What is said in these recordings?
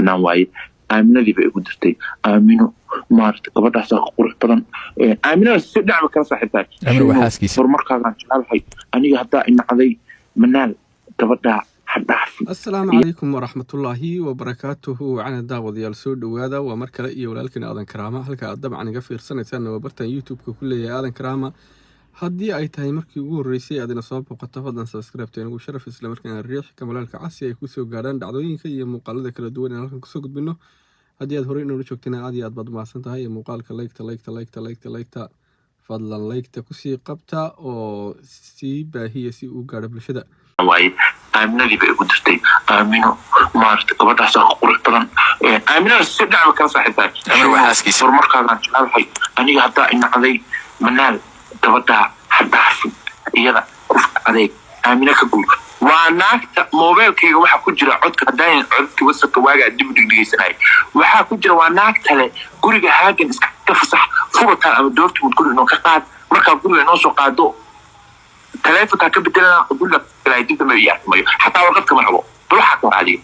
Banaan waaye. Aaminadii bay igu dirtay. Aamino maarata gabadhaasaa qurux badan. Aaminada si dhacba kala saaxiibtahay. Aamino waa xaaskiisa. Horumarkaagaan jecelahay aniga. Haddaa inacday Manaal, gabadhaa ha dhaafin. Asalaamu calaykum waraxmatullaahi wabarakaatuhu. Wacana daawadayaal, soo dhowaada. Waa mar kale iyo walaalkiin Aadan Karaama. Halka aad dabcan iga fiirsanaysaanna waa bartan YouTube-ka ku leeyahay Aadan Karaama. Haddii ay tahay markii ugu horreysay aad ina soo booqato, fadlan subscribe-ta inagu sharaf, isla markaana riix gambaleelka cas si ay kusoo gaadhaan dhacdooyinka iyo muuqaalada kala duwan ee halkan kusoo gudbino. Haddii aad horey inoola joogtana, aad iyo aad baad umahadsan tahay. Iyo muuqaalka like-ta, like-ta, like-ta, like-ta, like-ta, fadlan like-ta kusii qabta oo sii baahiya si uu gaadho bulshada. Waaye. Aaminadii bay igu dirtay. Aamino maarata gabadhaasaa qurux badan. Aaminada si dhacba kala saaxiibtahay. Aamino waa xaaskiisa. Horumarkaagaan jecelahay aniga. Haddaa inacday Manaal, gabadhaa ha dhaafin, iyada kuf adeeg, Aamina ka guur. Waa naagta moobeelkayga waxaa ku jira codka haddaan codki WhatsAppka waagaa dib u dhigdhigaysanay waxaa ku jira. Waa naagtale guriga Haagan iska fasax fubataan ama Dortmund guriga inoo ka qaad. Markaa guriga inoo soo qaado, taleefonkaa ka bedelana, guriga dib dambe iyo arkimayo, xataa warqad kama rabo. Bal waxaa ka adiga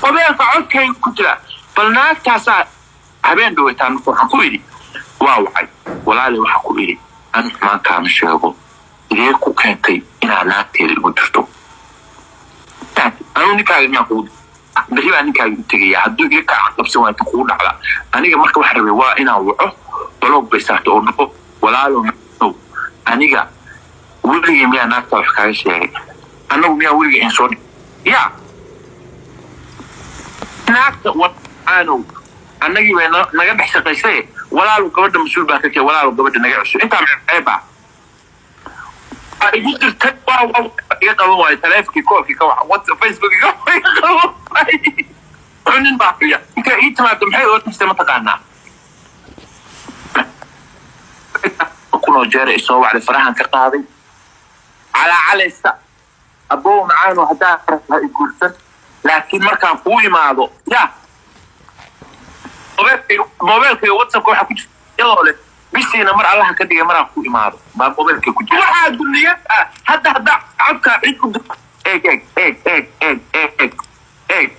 mobeelka codkayga ku jira. Bal naagtaasaa habeen dhaweytaan marka waxaan ku idhi, waa wacay walaali, waxaan ku idhi, ani xumaan kaama sheego, idee ku keentay inaad naagteeda igu dirto? Anigu ninkaaga miyaan kugu berri baa ninkaaga u tegaya hadduu iga kaa qabsan waa inta kugu dhacda. Aniga marka waxaan rabay waa inaan waco, block bay saartay oo dhaho, walaalo no, aniga weligay miyaa naagtaa wax kaaga sheegay? Annagu miyaa weligay in soo ya naagta waanow annagii bay naga dhex shaqaysay. Walaalow, gabadha mas-uul baa ka kee. Walaalow, gabadha naga cesho. Intaa ceeb ah igu dirtay, waa iga qaban waayo taleefonkii, koolkii ka waxa, WhatsApp, Facebook iga qaban waayo. Nin baa fiya inta ii timaado maxay oran mataqaanaa? Kunoo jeera isoo wacday, farahan ka qaaday, calaacalaysa, abow macaano, haddaa ha i guursan, laakiin markaan kuu imaado ya mobeelkayga WhatsAppka waxaa ku jirta iyadoo leh bishiina mar Allaha ka dhigay maraan ku imaado baa mobeelkay ku jira. Waxaa duniyad ah hadda hadda codkaa cid ku eeg, eeg, eeg, eeg, eeg, eeg, eeg,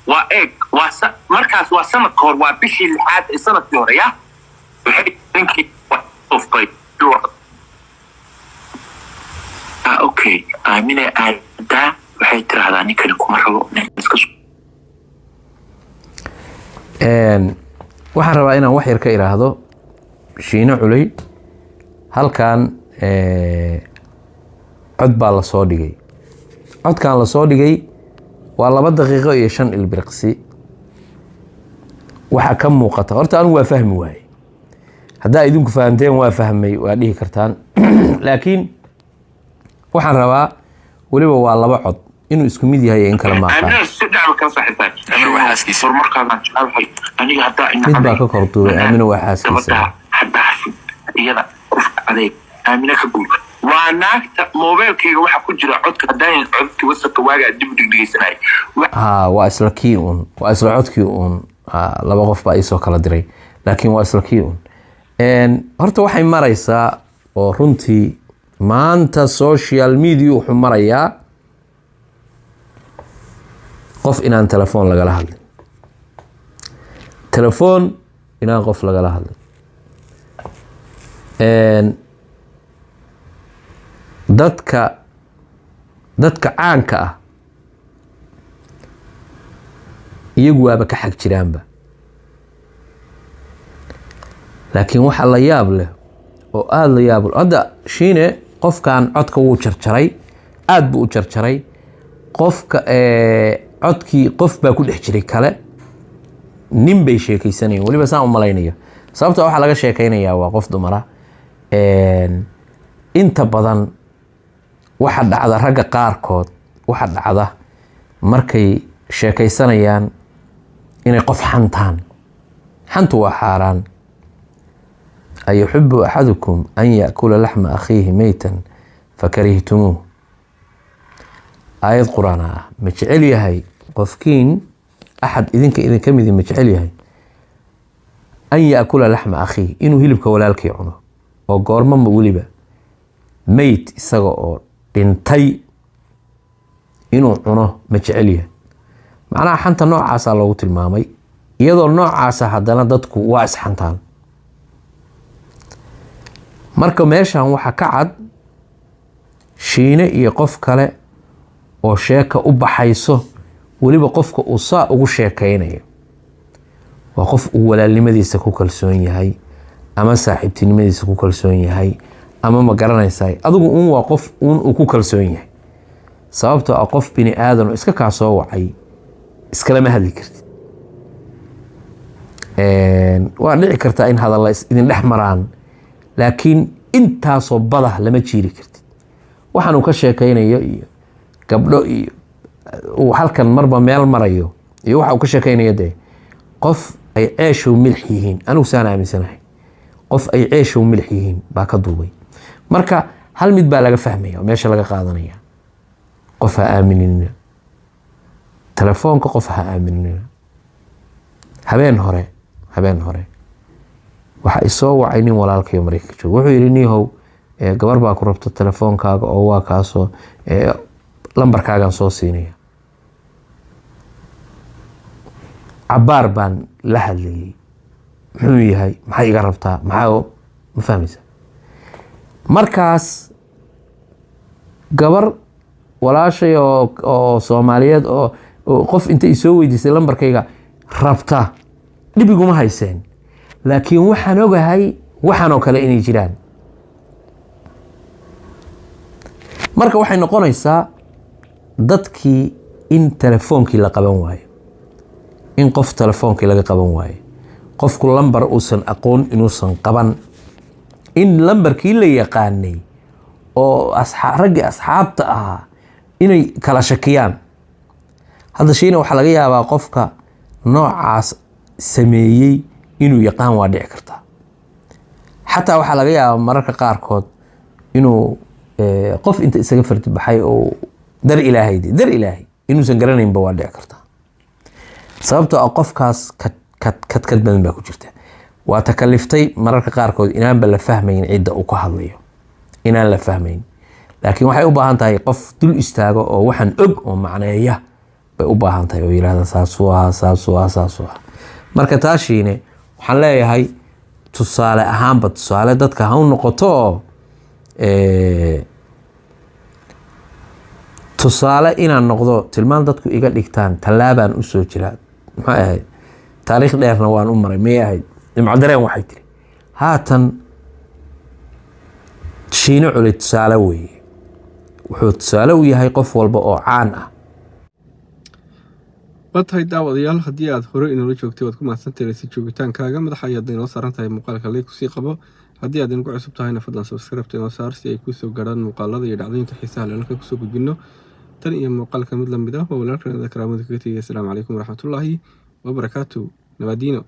waa eeg, waa markaas waa sanadka hor, waa bishii lixaad ee sanadkii hore. Ya waxay ninkii ufkay. Ah, okay, Aamine aadaa waxay tiraahdaa ninkani kuma rabo, nin iska Waxaan rabaa inaan wax yar ka iraahdo Shiino Culey. Halkan cod baa lasoo dhigay. Codkan lasoo dhigay waa 2 daqiiqo iyo 5 ilbiriqsi. Waxaa ka muuqata horta anigu waa fahmi waaye. Haddaa idinku fahamteen, waa fahmay waa dhihi kartaan, laakiin waxaan rabaa weliba waa laba cod inuu isku mid yahay in kale ma aqaan. Aamine si dhacba kala saaxiibtahay. Aamine waa xaaskiisa. Horumarkaagaan jecelahay aniga. Haddaa Mid baa ka kor duubay, Aamine waa xaaskiisa. Gabadha ha dhaafin, iyada kuf adeeg, Aamine ka guur. Waa naagta mobeelkayga waxaa ku jira codka haddaan codki WhatsAppka waagaa dib u dhigdhigaysanay. Ha, waa isla kii un, waa isla codkii un. Ha, laba qof baa iisoo kala diray, laakiin waa isla kii un. Horta waxay maraysaa oo runtii maanta social media wuxuu marayaa qof inaan telefoon lagala hadlin, telefoon inaan qof lagala hadlin. Dadka caanka ah iyagu waaba ka xag jiraanba, laakiin waxa la yaab leh oo aada la yaab leh, hadda Shiine qofkan codka wuu jarjaray, aada buu u jarjaray qofka. Codkii qof baa ku dhex jiray kale, nin bay sheekeysanayeen weliba, saan u malaynayo, sababta waxaa laga sheekeynayaa waa qof dumara. Inta badan waxa dhacda ragga qaarkood, waxa dhacda markay sheekeysanayaan inay qof xantaan. Xantu waa xaaraan. Ayuxibu axadukum an yaakula laxma akhiihi meytan fakarihtumuuh, aayad qur-aan ah. Ma jecel yahay qofkiin, axad idinka idinka midi ma jecel yahay an yaakula laxma akhiihi, inuu hilibka walaalkii cuno, oo goormama weliba meyd, isaga oo dhintay inuu cuno ma jecel yahay? Macnaha xanta noocaasaa loogu tilmaamay. Iyadoo noocaasa haddana dadku waa isxantaan. Marka meeshan waxaa ka cad Shiine iyo qof kale oo sheeka u baxayso, weliba qofka uu saa ugu sheekaynayo waa qof uu walaalnimadiisa ku kalsoon yahay ama saaxiibtinimadiisa ku kalsoon yahay ama ma garanaysaa, adigu uun waa qof uun uu ku kalsoon yahay, sababtoo ah qof bini aadan oo iska kaa soo wacay iskalama hadli kartid. Waa dhici kartaa in hadalla idin dhex maraan, laakiin intaasoo badah lama jiiri kartid. Waxaan uu ka sheekaynayo iyo gabdho iyo uu halkan marba meel marayo iyo waxa uu ka sheekaynayo, dee qof ay ceeshow milix yihiin, anigu saan aaminsanahay, qof ay ceeshow milix yihiin baa ka duubay. Marka hal mid baa laga fahmaya oo meesha laga qaadanaya: qof ha aaminina telefoonka, qof ha aaminina. Habeen hore waxaa isoo wacay nin walaalkayo Mareykanka jooga. Wuxuu yidhi, "Niihow, gabar baa ku rabta telefoonkaaga oo waa kaasoo lambarkaagaan soo siinaya." Cabaar baan la hadlayay, muxuu yahay, maxay iga rabtaa, maxaa, ma fahmaysa? Markaas gabar walaashay oo Soomaaliyeed oo qof inta isoo weydiisay lambarkayga rabta dhibiguma hayseen, laakiin waxaan ogahay waxaan oo kale inay jiraan. Marka waxay noqonaysaa dadkii in telefoonkii la qaban waayo, in qof telefoonkii laga qaban waayo, qofku lambar uusan aqoon inuusan qaban, in lambarkii la yaqaanay oo raggii asxaabta ahaa inay kala shakiyaan. Hadda Shiina waxaa laga yaabaa qofka noocaas sameeyey inuu yaqaan, waa dhici kartaa. Xataa waxaa laga yaabaa mararka qaarkood inuu qof inta isaga fardi baxay oo dar Ilaahay, dar Ilaahay inuusan garanaynba waa dhici kartaa, sababtoo ah qofkaas kadkad badan baa ku jirta. Waa takaliftay mararka qaarkood inaanba la fahmayn cidda uu ka hadlayo, inaan la fahmayn, laakiin waxay u baahan tahay qof dul istaago oo waxaan og oo macneeya bay u baahan tahay oo yidhahda saasuu ahaa, saasuu ahaa, saasuu ahaa. Marka taashiine waxaan leeyahay tusaale ahaanba tusaale dadka ha u noqoto oo tusaale inaan noqdo, tilmaan dadku iga dhigtaan. Tallaabaan usoo jiraa, maxay ahayd, taariikh dheerna waan u maray, miyay ahayd Nimco Dareen waxay tiri. Haatan Shiine Culay tusaale weeye, wuxuu tusaale u yahay qof walba oo caan ah. Waa tahay daawadayaal, haddii aad hore inoola joogtay waad ku mahadsantahay si joogitaankaaga. Madaxa ayaad inoo saaran tahay muuqaalka, like kusii qabo. Haddii aad inagu cusub tahayna, fadlan subscribe inoo saar si ay kuusoo gaadhaan muuqaalada iyo dhacdooyinka xiisaha leh halkan kusoo gudbino. Tan iyo muuqaalka mid lamid ah, waa walaalkan Karaamada kaga tegay. Asalaamu calaykum waraxmatullaahi wabarakaatu. Nabadiino.